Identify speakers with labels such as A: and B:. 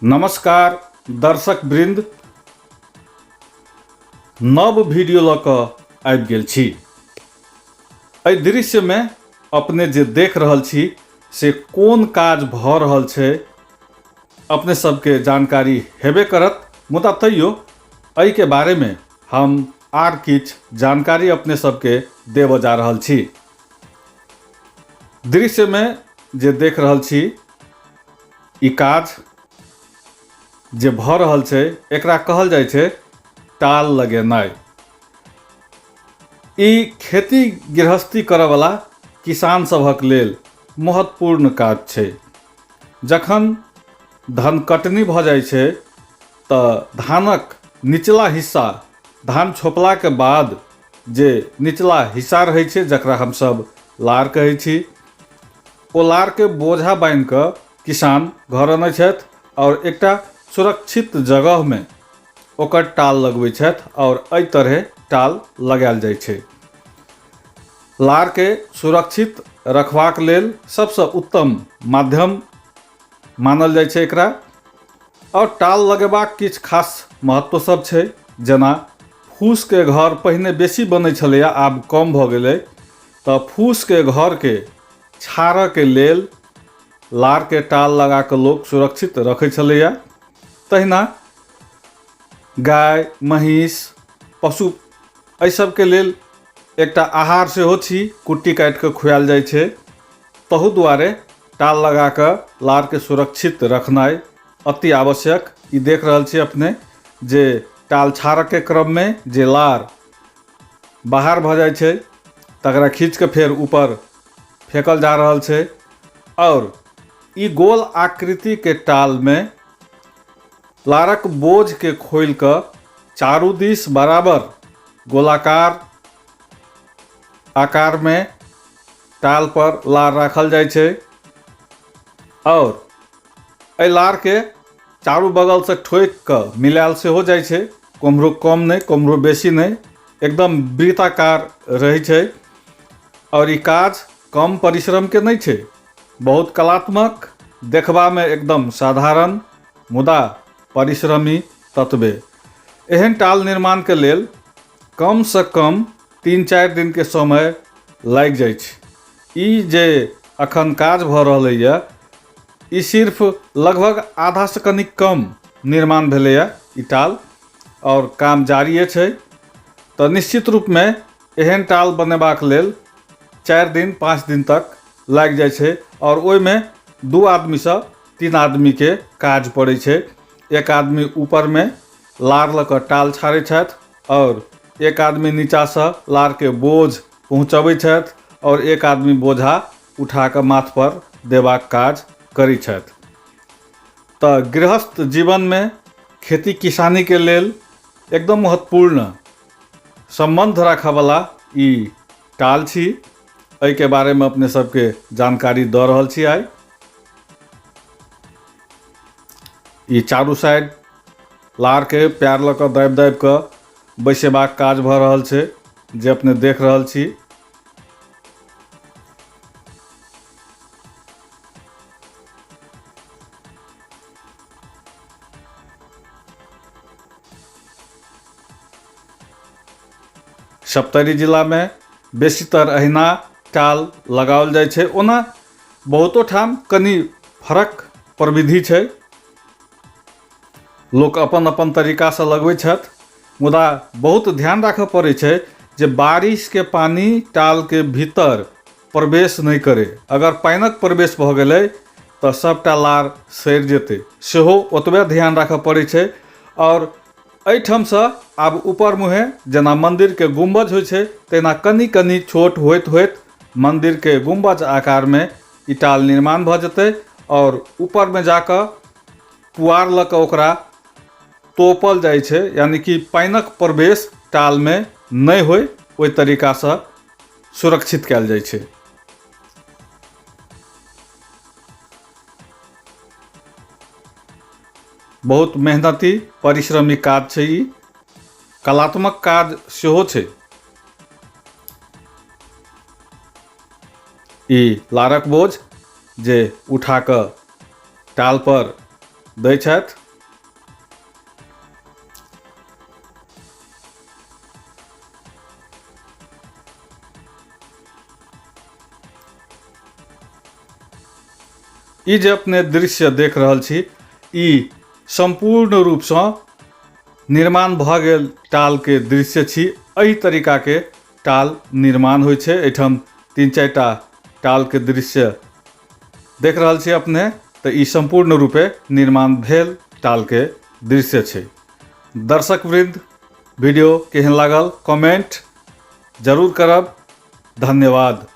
A: नमस्कार दर्शक वृंद, नव वीडियो लऽ कऽ आबि गेल छी। एहि दृश्यमे अपने जे देख रहल छी से कोन काज भऽ रहल छै अपने सबके जानकारी हेबे करत, मुदा तैयो एहिके बारेमे हम आर किछु जानकारी अपने सबके देबऽ जा रहल छी। दृश्यमे जे देख रहल छी ई काज जे भऽ रहल छै एकरा कहल जाइ छै टाल लगेनाइ। ई खेती गृहस्थी करऽवला किसान सभक लेल महत्वपूर्ण काज छै। जखन धन कटनी भऽ जाइ छै तऽ धानक निचला हिस्सा, धान छोपलाके बाद जे निचला हिस्सा रहै छै जकरा हमसभ लार कहै छी, ओ लारके बोझा बान्हि कऽ किसान घर अनै छथि आओर एकटा सुरक्षित जगहमे ओकर टाल लगबै छथि आओर एहि तरहे टाल लगायल जाइ छै। लारके सुरक्षित रखबाक लेल सबसँ उत्तम माध्यम मानल जाइ छै एकरा। आओर टाल लगेबाक किछु खास महत्व सब छै, जेना फूसके घर पहिने बेसी बनै छलैए, आब कम भऽ गेलै, तऽ फूसके घरके छाड़ऽके लेल लारके टाल लगाकऽ लोक सुरक्षित रखै छलैए। तहिना गाय महीँस पशु एहि सबके लेल एकटा आहार सेहो छी, कुट्टी काटिकऽ खुआएल जाइ छै। तहू दुआरे टाल लगाकऽ लारके सुरक्षित रखनाइ अति आवश्यक। ई देख रहल छी अपने जे टाल छाड़ऽके क्रममे जे लार बाहर भऽ जाइ छै तकरा खींचके फेर ऊपर फेकल जा रहल छै। आओर ई गोल आकृतिके टालमे लारक बोझके खोलि कऽ चारू दिस बराबर गोलाकार आकारमे टाल पर लार राखल जाइ छै। आओर एहि लारके चारू बगलसँ ठोकि कऽ मिलायल सेहो जाइ छै, कोम्हरो कम नहि कोम्हरो बेसी नहि, एकदम वृत्ताकार रहै छै। आओर ई काज कम परिश्रमके नहि छै, बहुत कलात्मक, देखबामे एकदम साधारण मुदा परिश्रमी ततबे। एहन टाल निर्माणके लेल कमसँ कम 3-4 दिनके समय लागि जाइ छै। ई जे अखन काज भऽ रहलैए ई सिर्फ लगभग आधासँ कनि कम निर्माण भेलैए ई टाल, आओर काम जारिए छै। तऽ निश्चित रूपमे एहन टाल बनेबाक लेल 4 दिन 5 दिन तक लागि जाइ छै। आओर ओहिमे 2 आदमीसँ 3 आदमीके काज पड़ै छै। एक आदमी ऊपरमे लार लऽ कऽ टाल छाड़ै छथि आओर एक आदमी नीचाँसँ लारके बोझ पहुँचबै छथि आओर एक आदमी बोझा उठा कऽ माथपर देबाक काज करै छथि। तऽ गृहस्थ जीवनमे खेती किसानीके लेल एकदम महत्वपूर्ण सम्बन्ध राखऽवला ई टाल छी। एहिके बारेमे अपने सबके जानकारी दऽ रहल छी आइ। ई चारू साइड लारके प्यार लऽ कऽ दाबि दाबि कऽ बैसेबाक काज भऽ रहल छै जे अपने देख रहल छी। सप्तरी जिलामे बेसीतर अहिना टाल लगाओल जाइ छै। ओना बहुतो ठाम कनि फरक प्रविधि छै, लोक अपन अपन तरीकासँ लगबै छथि, मुदा बहुत ध्यान राखऽ पड़ै छै जे बारिशके पानि टालके भीतर प्रवेश नहि करै। अगर पानिक प्रवेश भऽ गेलै तऽ सबटा लार सड़ि जेतै, सेहो ओतबे ध्यान राखऽ पड़ै छै। आओर एहिठामसँ आब ऊपर मुँहे जेना मन्दिरके गुम्बज होइ छै तहिना कनि कनि छोट होइत होइत मन्दिरके गुम्बज आकारमे ई टाल निर्माण भऽ जेतै। आओर ऊपरमे जाकऽ पुआर लऽ कऽ ओकरा तोपल जाइ छै, यानि कि पानिक प्रवेश टालमे नहि होइ ओहि तरीकासँ सुरक्षित कयल जाइ छै। बहुत मेहनती परिश्रमी काज छै ई, कलात्मक काज सेहो छै। ई लारक बोझ जे उठा कऽ टाल पर दै छथि। ई जे अपने दृश्य देख रहल छी ई सम्पूर्ण रूपसँ निर्माण भऽ गेल टालके दृश्य छी। एहि तरीकाके टाल निर्माण होइ छै। एहिठाम 3-4 टा टालके दृश्य देख रहल छी अपने, तऽ ई सम्पूर्ण रूपे निर्माण भेल टालके दृश्य छै। दर्शक वृंद, वीडियो केहन लागल कमेंट जरूर करब। धन्यवाद।